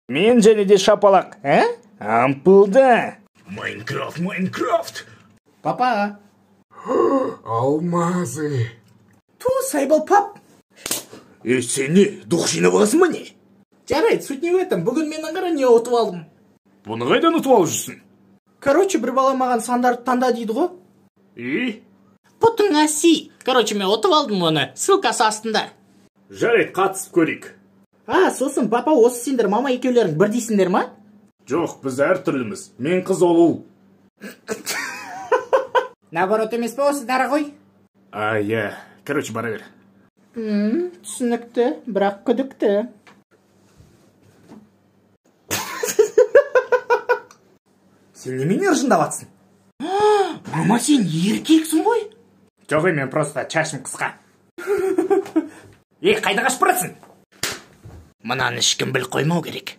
Мен және де шапалақ, ә? Ампылда. Майнкрафт, Майнкрафт. Папа. Алмазы. Ту, сайбал пап. Е, сен не, дух жинап аласың ба не? Жарайды, суть не в этом. Бүгін менің қара не ұтып алдым. Бұны қайдан ұтып алып жүрсің? Короче, бір бала маған сандарды таңда дейді ғой. И? Бұтыңа си. Короче, мен ұтып алдым оны. Ссылкасы астында. Жарайды, қатысып көрейік. А, сосын папа, осы сендер мама екеулерің бірдейсіңдер ма? Жоқ, біз әртүрліміз. Мен қыз, ол ұл. Наоборот емес пе осы, дорогой? А, иә. Короче, бара бер. Түсінікті, бірақ күдікті. Сен немене ыржыңдап атсың? Мама, сен еркексің ғой? Жоқ, мен просто шашым қысқа. Ей, қайда қашып барасың? Мынаны ешкім біліп қоймау керек.